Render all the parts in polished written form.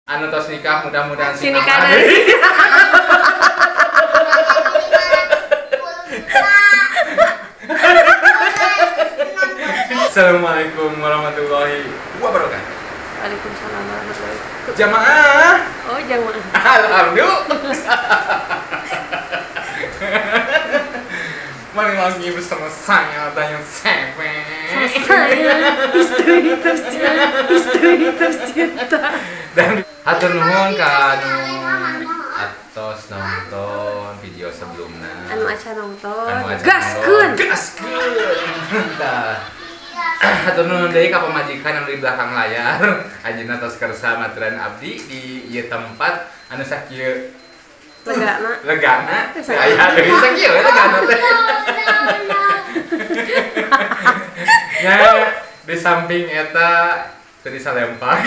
Anu tos nikah mudah-mudahan sing nikah. Assalamualaikum warahmatullahi wabarakatuh. Waalaikumsalam warahmatullahi wabarakatuh. Jamaah. Oh, jamaah. Alhamdulillah. Mari lagi bersama saya Dayang Seven. Saya istri tercinta, istri tercinta. Dan hatur nuhun ka anu atos nonton video sebelumnya. Anu acan nonton. Gaskeun. Gaskeun. Tah. Hatur nuhun deui ka pamajikan anu di belakang layar. Anjeunna tos kersa maturan abdi di ieu tempat anu sakieu legana. Legana. Aya deui sakieu we legana teh. Ya, di samping eta teu disalempak.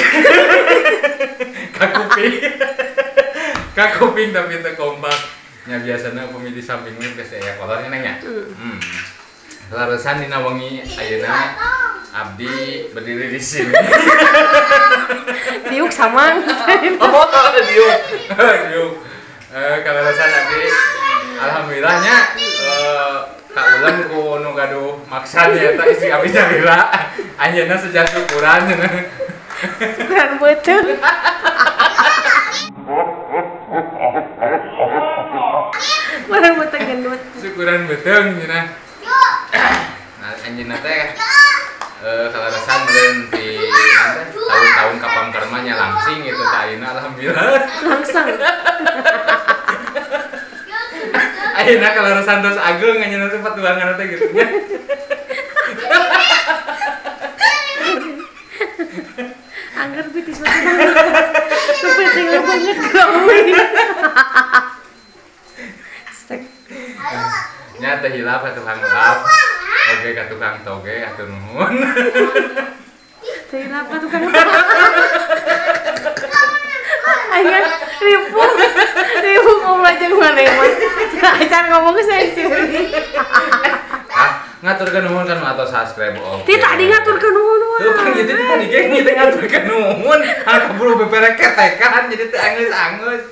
Ka kuping. Ka kuping tapi teu kompak. Nya biasana upami di samping mah geus aya kolornya neng nya. Laresan dina wengi ayeuna abdi berdiri di sini. Diuk samang. Oh, diuk. Diuk. Kaleresan abdi alhamdulillahnya ka ulem ku nu gaduh maksad eta istri abdi nyalira. Anjeunna sejak syukuran cenah. Syukuran beuteung. Barang beuteung gendut. Syukuran beuteung cenah. Nah, anjeunna teh kaleresan meureun di tahun-tahun kapangker mah nya langsing gitu tah ayeuna alhamdulillah. Langsung. Ayeuna kaleresan tos ageung anjeunna teh patuangan teh gitu nya. Angger pitis banget. Kepenting banget gawe. Nya teh hilap ka tukang lap. Oke ka tukang toge hatur nuhun. Teh hilap ka tukang toge. Ayeuna ribu. Ribu ngomong aja mana mah. Acan ngomong saya sendiri. Ah, ngaturkeun nuhun kan atau subscribe oke. Ti tadi ngaturkeun nuhun wae. Tuh kan gitu tadi ge kita ngaturkeun nuhun. Anu kaburu bebereketekan jadi teu angeus-angeus.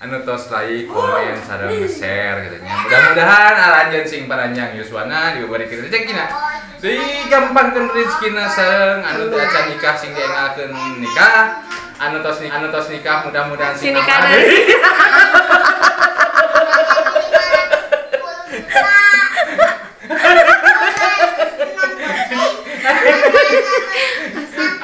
Anu tos like, komen, sareng share gitu nya. Mudah-mudahan aranjeun sing paranjang yuswana dibebarikeun rezekina. Digampangkeun rezekina sareng anu teu acan nikah sing diengalkeun nikah. Anu tos nikah mudah-mudahan sing nikah.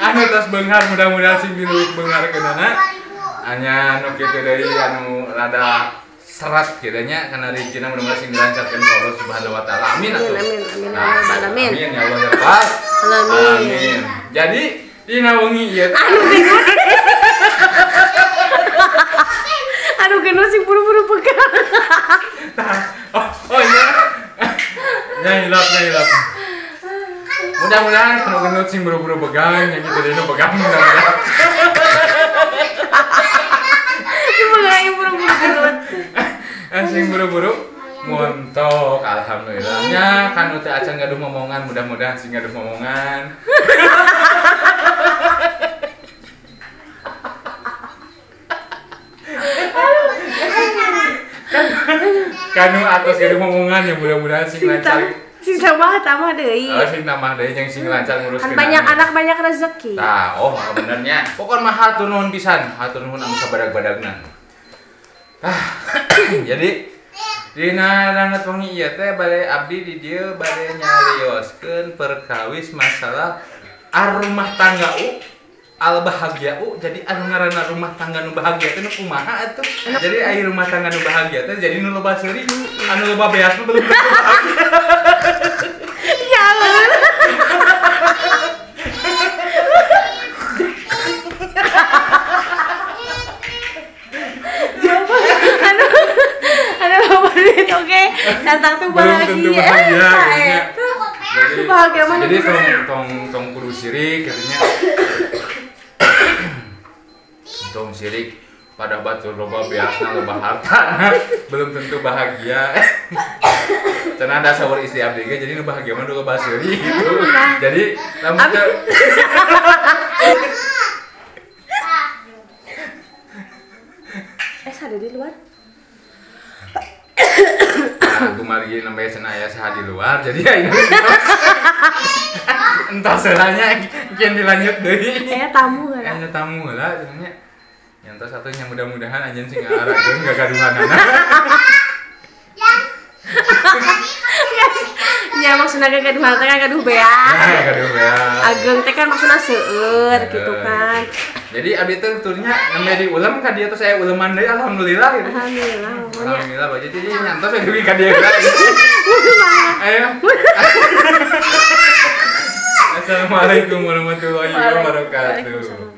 Anu tos beunghar mudah-mudahan sing dileuwih beungharkeunana. Anya anu kitu deui anu rada serat kitu nya kana rezekina mudah-mudahan sing dilancarkeun ku Allah Subhanahu wa taala. Amin atuh. Amin amin amin. Amin ya Allah ya Rabbal. Amin. Jadi dina wengi ieu anu gendut. Anu gendut sing buru-buru pegang. Oh iya. Nya hilap, nya hilap. Mudah-mudahan anu gendut sing buru-buru pegang nya kitu deui nu pegang mudah-mudahan. Buru-buru gendut. Sing buru-buru montok alhamdulillah. Nya kanu teu acan gaduh momongan mudah-mudahan sing gaduh momongan. Kanu atos gaduh momongan ya mudah-mudahan sing lancar. Sing tambah deui. Oh, sing tambah deui jeung sing lancar nguruskeun. Kan banyak anak banyak rezeki. Tah, oh benernya. Pokon mah hatur nuhun pisan, hatur nuhun anu sabadag-badagna. Ah, jadi dina danget wengi ieu teh bade abdi di dieu bade nyarioskeun perkawis masalah rumah tangga u al bahagia u. Jadi anu ngaranna rumah tangga nu bahagia teh nu kumaha atuh? Jadi aya rumah tangga nu bahagia teh jadi nu loba seuri, anu loba beas mah belum tentu bahagia. Ya Allah. Anu loba duit oke, datang tuh bahagia. Jadi bahagia mana? Jadi tong kudu sirik katanya. Tong sirik pada batur loba beasna loba harta belum tentu bahagia. Cenah da saur istri abdi ge jadi nu bahagia mah loba seuri gitu. Jadi lamun teu ada di luar. Nah, kumargi nembe cenah aya saha di luar jadi ya ini. Entah selanya kian dilanjut deui. Aya tamu heula. Aya tamu heula cenah nya. Yang satunya mudah-mudahan anjeun sing ngarageun gagaduhanana. Ya maksudna gagaduhan teh gaduh beak. Nah, gaduh beak. Ageng teh kan maksudna seueur gitu kan. Jadi abdi teh turnya nembe di ulem ka dieu terus aya uleman deui alhamdulillah gitu. Alhamdulillah. Alhamdulillah bae jadi nyantos we dugi ka dieu heula. Ayo. Assalamualaikum warahmatullahi wabarakatuh.